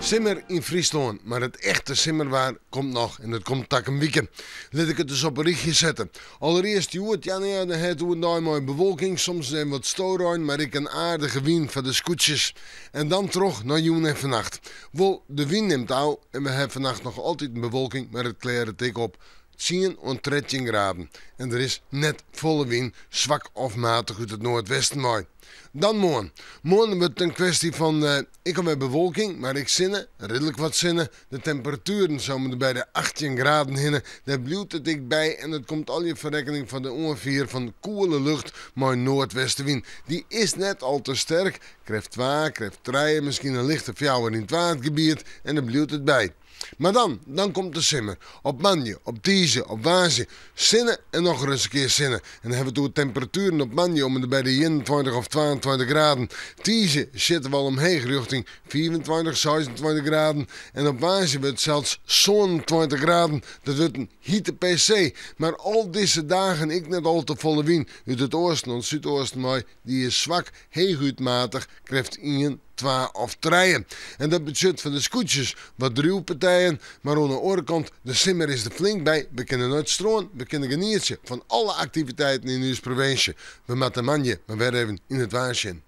Simmer yn Fryslân, mar it echte simmerwaar komt noch en dat komt takom wike. Lit ik it dus op in rychje sette. Allerearst hjoed, ja no ja, dan ha it oer in dei mei bewolking, soms even wat storein, mar ek in aardige wyn foar de skûtsjes. En dan troch nei jûn en fannacht. Wol, de wyn nimt ôf en we ha fannacht noch altyd in bewolking, mar it klearret ek op. Tsien oant 13 graden en der is net folle wyn, swak of matich út it noardwesten wei. Dan moarn. Moarn wurdt it in kwesty fan ek alwer bewolking, mar ek sinne, ridlik wat sinne. De temperatueren sille by de 18 graden hinne. Dêr bliuwt it ek by en it komt allegear foar rekkening fan de oanfier fan koele lucht mei noardwestewyn. Dy is net al te sterk, krêft twa, krêft trije, miskien in lichte fjouwer yn it Waadgebiet en dêr bliuwt it by. Mar dan, dan komt de simmer. Op moandei, op tiisdei, op woansdei. Sinne en noch ris in kear sinne. En dan hawwe we it oer temperatueren op moandei om en by de 21 of 22 graden. Tiisdei sjitte we al omheech rjochting 25, 26 graden. En op woansdei wurdt it sels 27 graden. Dat wurdt in hite PC. Mar al dizze dagen ek net al te folle wyn út it oasten oant súdoasten wei. Dy is swak, heechút matich, krêft ien, twa of trije. En dat betsjut foar de skûtsjes wat driuwpartijen, mar oan de oare kant, de simmer is der flink by, we kinne nei it strân, we kinne genietsje fan alle aktiviteiten yn ús provinsje. We moatte moandei mar wer even yn it waar sjen.